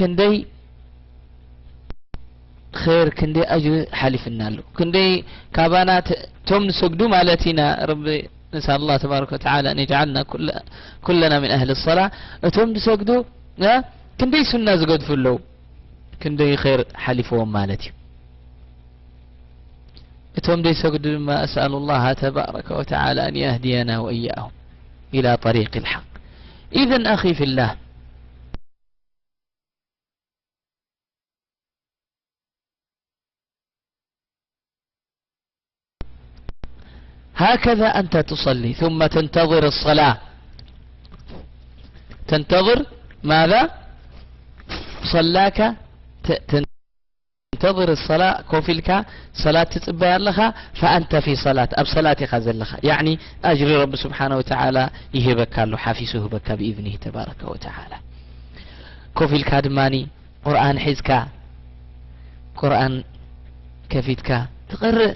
ክንደይ ኸይር፣ ክንደይ ኣጅሪ ሓሊፍና ኣሎ። ክንደይ ካባና ተ-፣ እቶም ንሰግዱ ማለት ኢና። ረቢ፣ نسأل الله تبارك وتعالى أن يجعلنا كل-، كلنا من أهل الصلاة። እቶም ዝሰግዱ፣ እ፣ ክንደይ ሱና ዝገድፉ ኣለዉ። ክንደይ ኸይር ሓሊፍዎም ማለት እዩ። እቶም ዘይሰግዱ ድማ أسأل الله تبارك وتعالى أن يهدينا وإياهم إلى طريق الحق. إذن أخي في الله، هكذا أنت تصلي ثم تنتظر الصلاة. تنتظر ماذا؟ صلاك ت-، تنتظر الصلاة، ኮፍ ኢልካ ሰላት ትጽበይ ኣለኻ። فأنت في صلاة، ኣብ ሰላት ኢኻ ዘለኻ። ያዕኒ ኣጅሪ ረቢ ስብሓነ ወተዓላ ይህበካ ኣሎ፣ ሓፊሱ ይህበካ ብኢዝኒሂ ተባረከ ወተዓላ። ኮፍ ኢልካ ድማኒ ቁርኣን ሒዝካ፣ ቁርኣን ከፊትካ ትቕርእ።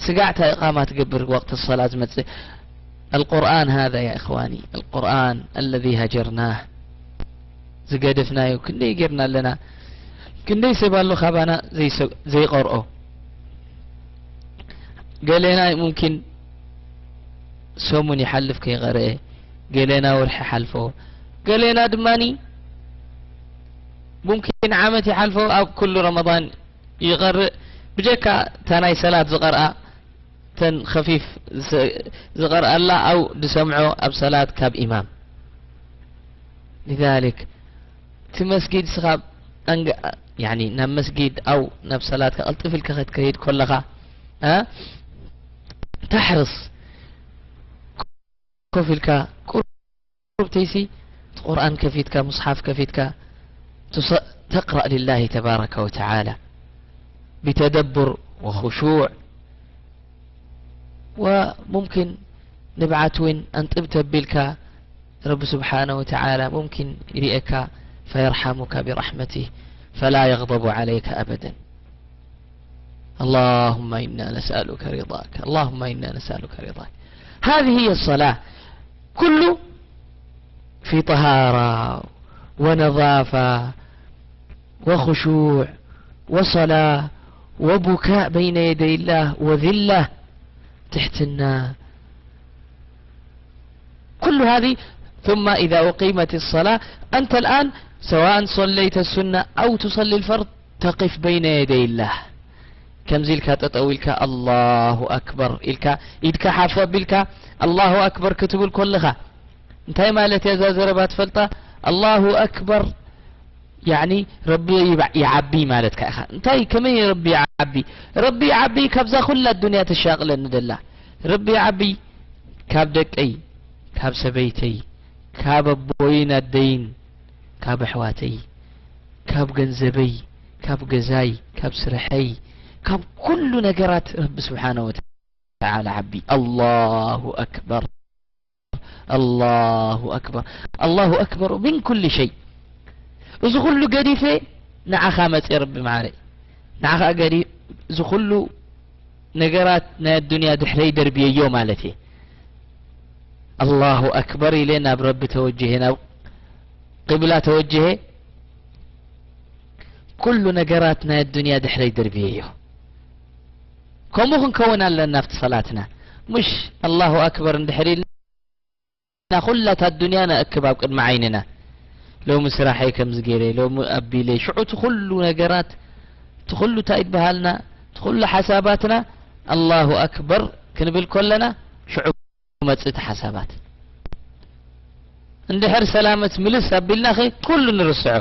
ስጋዕ እንታይ እቓማ ትገብር ወቕቲ ሰላት ዝመጽእ። القرآن هذا يا إخواني، القرآن الذي هجرناه، ዝገደፍናዮ ክንደይ ጌርና ኣለና። ክንደይ ሰብ ኣሎ ካባና ዘይሰ-፣ ዘይቐርኦ። ገሌና ሙምኪን ሰሙን ይሓልፍ ከይቐርአ፣ ገሌና ወርሒ ሓልፎ፣ ገሌና ድማኒ ሙምኪን ዓመት ይሓልፎ ኣብ ኩሉ ረመዳን ይቐርእ። ብጀካ እታ ናይ ሰላት ዝቐርኣ፣ እተን ኸፊፍ ዝ-፣ ዝቐርኣላ ኣው ዝሰምዖ ኣብ ሰላት ካብ ኢማም። لذلك እቲ መስጊድ ስኻ ኣንግ-፣ ያኒ ናብ መስጊድ ኣው ናብ ሰላትካ ቅልጥፍ ኢልካ ክትከይድ ኮለኻ፣ እ፣ ተሕርስ ኮፍ ኢልካ ቁሩብ ተይሲ እቲ ቁርኣን ከፊትካ፣ ሙስሓፍ ከፊትካ፣ ትሰ-፣ ተቅረእ ሊላሂ ተባረከ ወተዓላ ብተደቡር ወኹሹዕ፣ ወሙምኪን ንብዓት እውን ኣንጥብ ተቢልካ፣ ረቢ ስብሓነ ወተዓላ ሙምኪን ይርእየካ፣ ፈየርሓሙካ ቢረሕመቲህ ፈላ የግደቡ ዓለይካ ኣበደን። اللهم إنا نسألك رضاك، اللهم إنا نسألك رضاك. هذه هي الصلاة. كل في طهارة ونظافة وخشوع وصلاة وبكاء بين يدي الله وذلة، ትሕትና، كل هذه. ثم إذا أقيمت الصلاة، أنت الآن سواء صليت السنة أو تصلي الفرض، تقف بين يدي الله. ከምዚ ኢልካ ጠጠው ኢልካ ኣላሁ ኣክበር ኢልካ ኢድካ ሓፍ ኣቢልካ ኣላሁ ኣክበር ክትብል ኮለኻ እንታይ ማለት እያ እዛ ዘረባ ትፈልጣ? ኣላሁ ኣክበር ያዕኒ ረቢ ይብዓ-፣ ይዓቢ ማለትካ ኢኻ። እንታይ ከመይ ረቢ ይዓቢ? ረቢ ይዓቢ ካብዛ ኩላ ኣዱንያ ተሻቕለኒ ደላ። ረቢ ይዓቢ ካብ ደቀይ፣ ካብ ሰበይተይ፣ ካብ ኣቦይን ኣደይን፣ ካብ ኣሕዋተይ፣ ካብ ገንዘበይ፣ ካብ ገዛይ፣ ካብ ስርሐይ፣ ካብ ኩሉ ነገራት ረቢ ስብሓነ ወተዓላ ዓቢ። ኣላሁ ኣክበር፣ ኣላሁ ኣክበር፣ ኣላሁ ኣክበር ምን ኩሊ ሸይ። እዚ ኩሉ ገዲፈ ንዓኻ መጽየ ረቢ መዓረይ። ንዓኻ ገዲ-፣ እዚ ኩሉ ነገራት ናይ ኣዱንያ ድሕረይ ደርብየዮ ማለት እየ። ኣላሁ ኣክበር ኢለ ናብ ረቢ ተወጅሀ፣ ናብ ቂብላ ተወጅሀ። ኩሉ ነገራት ናይ ኣዱንያ ድሕረይ ደርብየዮ። ከምኡ ክንከውን ኣለና ኣብቲ ሰላትና። ምሽ ኣላሁ ኣክበር እንድሕር ኢልና ኩላ እታ ኣዱንያ ነእክብ ኣብ ቅድሚ ዓይንና። ሎሚ ስራሐይ ከምዚ ገይረ፣ ሎሚ ኣቢለ፣ ሽዑ እቲ ኩሉ ነገራት፣ እቲ ኩሉ እንታይ ይበሃልና፣ እቲ ኩሉ ሓሳባትና ኣላሁ ኣክበር ክንብል ከለና ሽዑ መጽእ እቲ ሓሳባት። እንድሕር ሰላመት ምልስ ኣቢልናኸ ኩሉ ንርስዖ።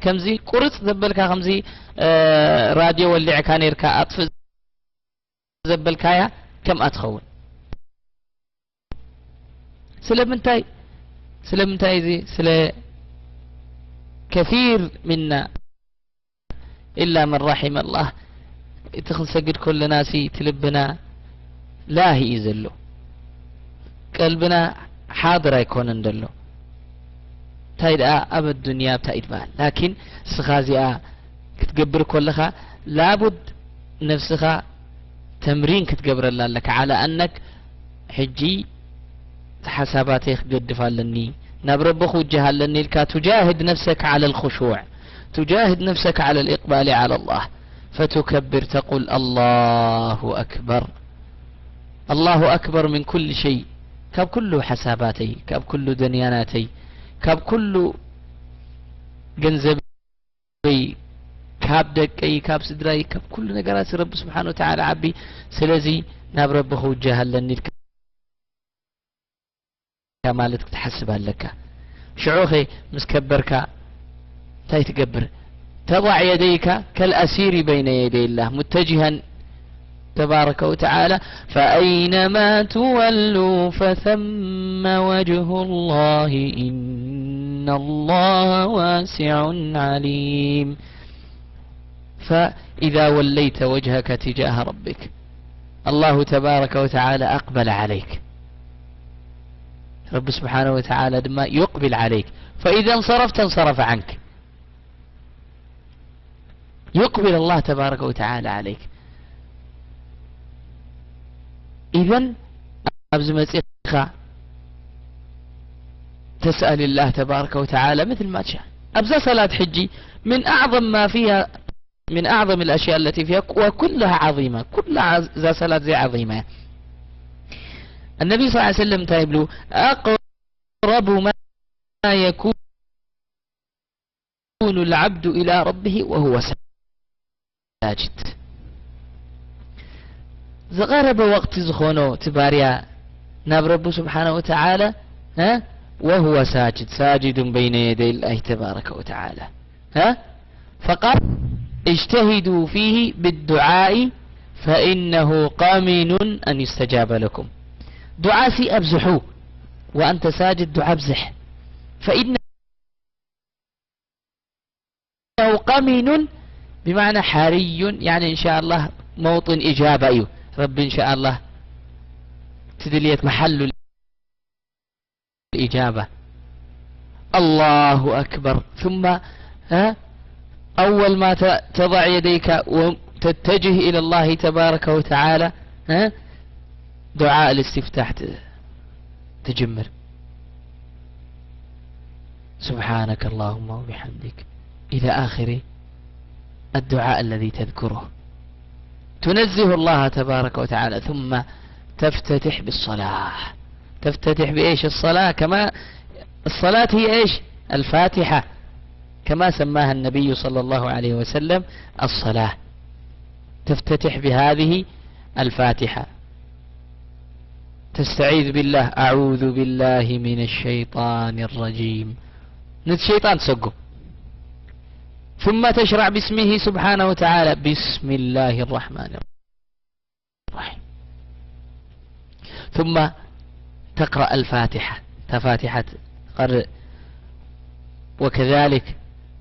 ከምዚ ቁርጽ ዘበልካ፣ ከምዚ፣ እ፣ ራድዮ ወሊዕካ ኔርካ ኣጥፍእ ዘበልካያ ከምኣ ትኸውን። ስለምንታይ? ስለምንታይ እዚ? ስለ ከሲር ሚና ኢላ መን ረሒመ ኣላህ፣ እቲ ክንሰግድ ከለና ሲ እቲ ልብና ላሂ እዩ ዘሎ። ቀልብና ሓድር ኣይኮነን ዘሎ። እንታይ ደኣ ኣብ ኣዱንያ እንታይ እዩ ዝበሃል? ላኪን እስኻ እዚኣ ክትገብር ከለኻ ላቡድ ነፍስኻ ተምሪን ክትገብረላ ኣለካ። ዓላ ኣነክ ሕጂ ሓሳባተይ ክገድፍ ኣለኒ፣ ናብ ረቢ ክውጅህ ኣለኒ ኢልካ ቱጃህድ ነፍሰክ ዓለ ልኹሹዕ። تجاهد نفسك على الإقبال على الله، فتكبر، تقول: الله أكبر، الله أكبر من كل شيء، ካብ ኩሉ ሓሳባተይ፣ ካብ ኩሉ ደንያናተይ፣ ካብ ኩሉ ገንዘበይ፣ ካብ ደቀይ፣ ካብ ስድራይ፣ ካብ ኩሉ ነገራት ረቢ ስብሓን ወተዓላ ዓቢ። ስለዚ ናብ ረቢ ክውጀህ ኣለኒ ኢልካ ማለት ክትሓስብ ኣለካ። ሽዑኸ ምስ ከበርካ እንታይ ትገብር? تضع يديك كالأسير بين يدي الله متجها تبارك وتعالى، فأينما تولوا فثم وجه الله إن الله واسع عليم. فإذا وليت وجهك تجاه ربك، الله تبارك وتعالى أقبل عليك، رب سبحانه وتعالى ድማ يقبل عليك، فإذا انصرفت انصرف عنك، يقبل الله تبارك وتعالى عليك. إذن ኣብዚ መጺኻ تسأل الله تبارك وتعالى مثل ما تشاء. ኣብዛ ሰላት ሕጂ من أعظم ما فيها، من أعظم الأشياء التي فيها، وكلها عظيمة، ኩላ እዛ ሰላት እዚኣ ዓዚማ እያ። النبي صلى الله عليه وسلم እንታይ ይብሉ? أقرب ما يكون العبد إلى ربه وهو ساجد. ዝቐረበ ወቕቲ ዝኾኖ እቲ ባርያ ናብ ረቡ ስብሓነ ወተዓላ፣ እ፣ وهو ساجد، ساجد بين يدي الله تبارك وتعالى، እ፣ فقال: اجتهدوا فيه بالدعاء فإنه قمن أن يستجاب لكم. ዱዓሲ ኣብዝሑ፣ وأنت ساجد ዱዓ ኣብዝሕ። فإن أو قمن بمعنى حري، يعني إن شاء الله موطن إجابة እዩ። ረቢ إن شاء الله ትድልየት محل الإجابة. الله أكبر. ثم، ها، أول ما ت-، تضع يديك وتتجه إلى الله تبارك وتعالى، ها، دعاء الاستفتاح ت-، تجمر. سبحانك اللهم وبحمدك إلى آخر الدعاء الذي تذكره، تنزه الله تبارك وتعالى، ثم تفتتح بالصلاة. تفتتح بإيش الصلاة؟ كما الصلاة هي إيش؟ الفاتحة، كما سماها النبي صلى الله عليه وسلم الصلاة. تفتتح بهذه الفاتحة، تستعيذ بالله، أعوذ بالله من الشيطان الرجيم، ነቲ ሸይጣን ትሰጉ። ثم تشرع باسمه سبحانه وتعالى، بسم الله الرحمن الرحيم. ثم تقرأ الفاتحة، تفاتحة تقرأ، وكذلك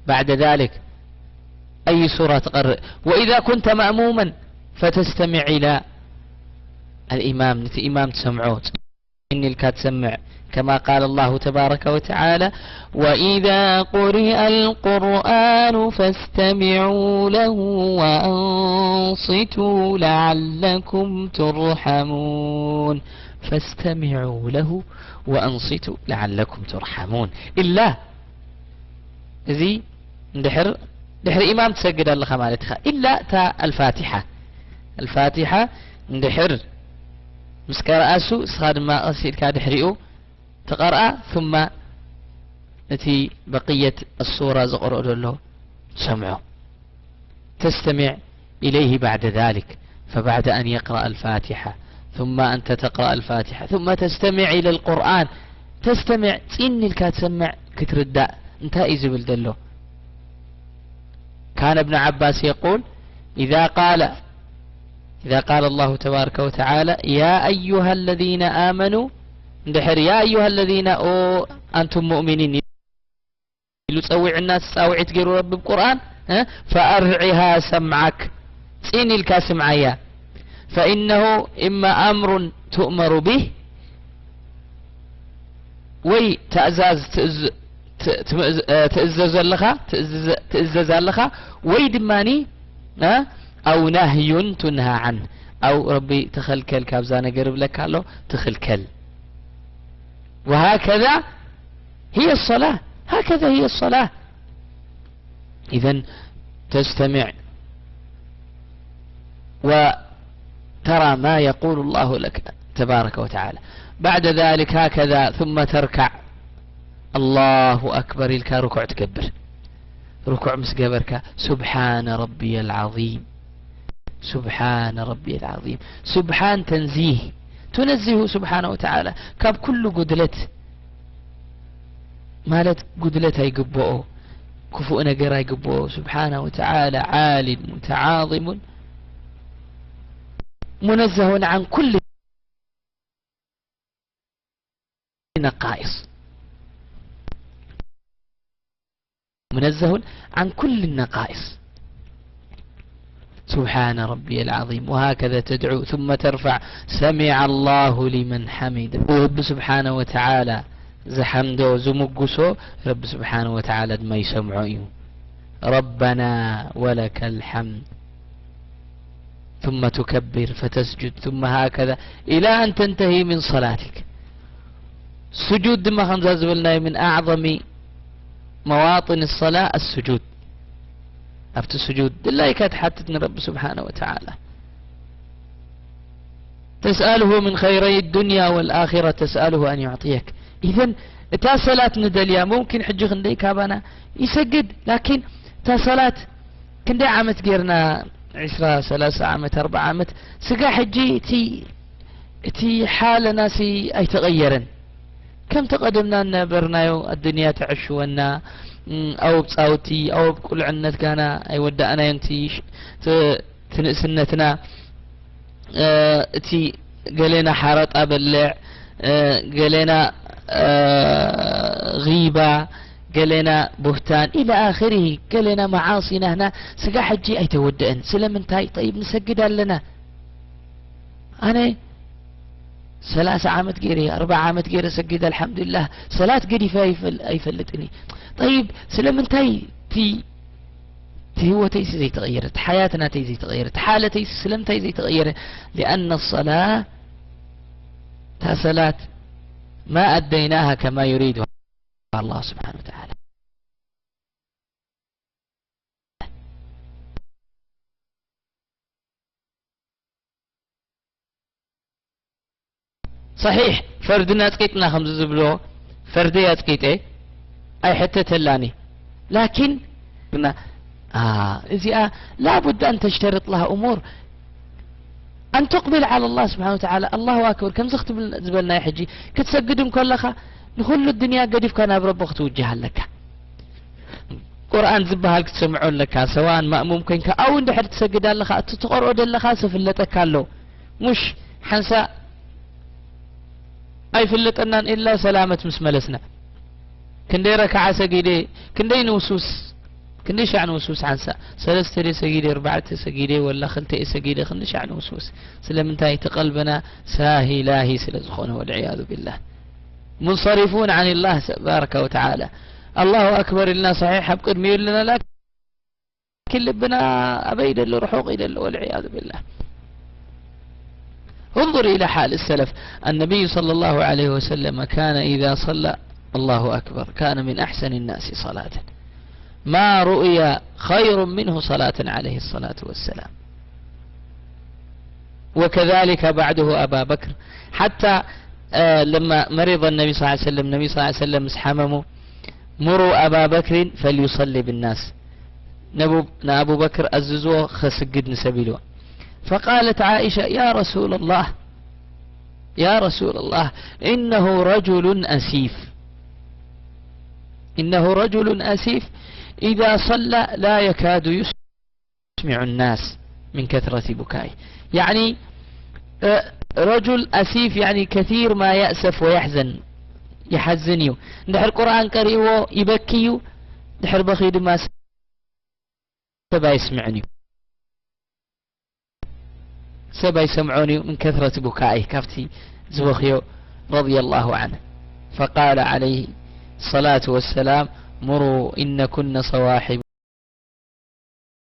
بعد ذلك أي سورة تقرأ، وإذا كنت مأموما فتستمع إلى الإمام، نتي إمام تسمعوت. إن الكات سمع، كما قال الله تبارك وتعالى: وإذا قرئ القرآن فاستمعوا له وأنصتوا لعلكم ترحمون. فاستمعوا له وأنصتوا لعلكم ترحمون. إلا እዚ እንድሕር ድሕሪ ኢማም ትሰግድ ኣለኻ ማለት ኢኻ። ኢላ እታ ኣልፋቲሓ፣ ኣልፋቲሓ እንድሕር ምስ ቀረኣሱ፣ እስኻ ድማ ቀስ ኢልካ ድሕሪኡ ትቐርኣ፣ ثم እቲ በቅየት ኣሱራ ዝቐርኦ ዘሎ ትሰምዖ። تستمع إليه بعد ذلك، فبعد أن يقرأ الفاتحة، ثم أنت تقرأ الفاتحة، ثم تستمع إلى القرآن، تستمع، ጽን ኢልካ ትሰምዕ፣ ክትርዳእ እንታይ እዩ ዝብል ዘሎ። كان ابن عباس يقول: إذا قال، إذا قال الله تبارك وتعالى: يا أيها الذين آمنوا، እንድሕር يا أيها الذين، ኦ ኣንቱም ሙእሚኒን ኢሉ ጸዊዑና፣ ጻውዒት ገይሩ ረቢ ብቁርኣን፣ እ፣ فأرعها سمعك، ጽን ኢልካ ስምዓያ። فإنه إما أمر تؤمر به، ወይ ትእዛዝ ትእዝ-፣ ት-፣ ትምእዝ-፣ እ፣ ትእዘዝ ኣለኻ፣ ትእዝዘ-፣ ትእዘዝ ኣለኻ፣ ወይ ድማኒ፣ እ፣ أو نهي تنهى عنه، أو ረቢ ተኸልከል ካብዛ ነገር ይብለካ ኣሎ፣ ትኽልከል። وهكذا هي الصلاة، هكذا هي الصلاة. إذن تستمع وترى ما يقول الله لك تبارك وتعالى. بعد ذلك هكذا ثم تركع، الله أكبر إلك ركوع تكبر. ركوع مسجبرك، سبحان ربي العظيم، سبحان ربي العظيم. سبحان تنزيه، تنزه سبحانه وتعالى كاب كل قدلت، ማለት ጉድለት ኣይግብኦ፣ ክፉእ ነገር ኣይግብኦ። سبحانه وتعالى عال متعاظم منزه عن كل نقائص، منزه عن كل النقائص. سبحان ربي العظيم، وهكذا تدعو ثم ترفع، سمع الله لمن حمده. ረቢ ስብሓነ ወተዓላ ዝሓምዶ ዝምጉሶ ረቢ ስብሓነ ወተዓላ ድማ ይሰምዖ እዩ። ربنا ولك الحمد ثم تكبر فتسجد ثم هكذا إلى أن تنتهي من صلاتك. ስጁድ ድማ ከምዛ ዝበልናዮ من أعظم مواطن الصلاة السجود። ኣብቲ ስጁድ ድላይካ ትሓትት ንረቢ ስብሓነ ወተዓላ። تسأله من خيري الدنيا والآخرة تسأله أن يعطيك. إذن እታ ሰላት ንደልያ ሙምኪን ሕጂ ክንደይ ካባና ይሰግድ፣ ላኪን እታ ሰላት ክንደይ ዓመት ጌርና፣ ዒስራ፣ ሰላሳ ዓመት፣ ኣርብዓ ዓመት፣ ስጋ ሕጂ እቲ፣ እቲ ሓለናሲ ኣይተቐየረን። ከምቲ ቀደምና እናበርናዮ ኣዱንያ ተዕሽወና፣ እም፣ ኣብ ጻውቲ፣ ኣብ ቁልዕነት ጋና ኣይወዳእናዮን። እቲ ሽ-፣ እቲ፣ እቲ ንእስነትና፣ እ፣ እቲ ገሌና ሓረጣ በልዕ፣ እ፣ ገሌና፣ እ፣ ጊባ፣ ገሌና ቡህታን ኢለ ኣኽሪሂ፣ ገሌና መዓሲ ናህና ስጋ ሕጂ ኣይተወደአን። ስለምንታይ? ጠይብ፣ ንሰግድ ኣለና። ኣነ ሰላሳ ዓመት ገይረ፣ ኣርብዓ ዓመት ገይረ ሰጊደ፣ ኣልሓምዱሊላህ፣ ሰላት ገዲፈ ኣይፈል-፣ ኣይፈልጥን እየ። ጠይብ፣ ስለምንታይ እቲ፣ እቲ ህይወተይሲ ዘይተቐየረ፣ እቲ ሓያት ናተይ ዘይተቐየረ፣ እቲ ሓለተይሲ ስለምንታይ ዘይተቐየረ? لأن الصلاة، እታ ሰላት፣ ما أديناها كما يريدها الله سبحانه وتعالى. صحيح، ፈርድን ኣጽቂጥና ከምዚ ዝብሎ፣ ፈርደይ ኣጽቂጠ ኣይሕተተላኒ። ላኪን፣ ግና፣ ኣ፣ እዚኣ ላቡድ ኣን ተሽተርጥ ለሃ እሙር ኣን ቱቅቢል ዓላ ላህ ስብሓነ ወተዓላ። ኣላሁ ኣክበር፣ ከምዚ ክትብል ዝበልናዮ ሕጂ፣ ክትሰግድ እንከለኻ ንኹሉ ዱንያ ገዲፍካ ናብ ረቢ ክትውጅህ ኣለካ። ቁርኣን ዝበሃል ክትሰምዖ ኣለካ፣ ሰዋን ማእሙም ኮይንካ፣ ኣው እንድሕር ትሰግድ ኣለኻ፣ እቲ ትቐርኦ ዘለኻ ዝፍለጠካ ኣሎ። ሙሽ ሓንሳእ ኣይፍለጠናን ኢላ ሰላመት ምስ መለስና። ክንደይ ረክዓ ሰጊደ፣ ክንደይ ንውስውስ፣ ክንደይ ሻዕ ንውስውስ ሓንሳእ። ሰለስተ ድየ ሰጊደ፣ ኣርባዕተ ሰጊደ፣ ወላ ክልተ እየ ሰጊደ፣ ክንደይ ሻዕ ንውስውስ። ስለምንታይ? እቲ ቀልብና ሳሂ ላሂ ስለ ዝኾነ፣ ወልዕያዙ ቢላህ። ሙንሰሪፉን ዓን ላህ ተባረከ ወተዓላ። ኣላሁ ኣክበር ኢልና፣ ሰሒሕ ኣብ ቅድሚኡ ኣለና፣ ላኪን ልብና ኣበይ ደሎ? ርሑቕ እዩ ደሎ፣ ወልዕያዙ ቢላህ። انظر إلى حال السلف. النبي صلى الله عليه وسلم كان إذا صلى، الله أكبر، كان من أحسن الناس صلاة. ما رؤي خير منه صلاة عليه الصلاة والسلام. وكذلك بعده أبا بكر. حتى، آه، لما مرض النبي صلى الله عليه وسلم، النبي صلى الله عليه وسلم اسحممه، مروا أبا بكر فليصلي بالناس. نبو-، نأبو بكر أززوه خسجد نسبيلو. فقالت عائشة: يا رسول الله، يا رسول الله، إنه رجل أسيف، إنه رجل أسيف، إذا صلى لا يكاد يسمع الناس من كثرة بكائه. يعني، آه، رجل أسيف، يعني، كثير ما يأسف ويحزن، يحزن يو. دحر قرآن قريوه يبكي يو، دحر بخي دماس سبا يسمعني. سبا يسمعوني من كثرة بكائه، كافتي زوخيو رضي الله عنه. فقال عليه الصلاة والسلام: مروا إنكن صواحب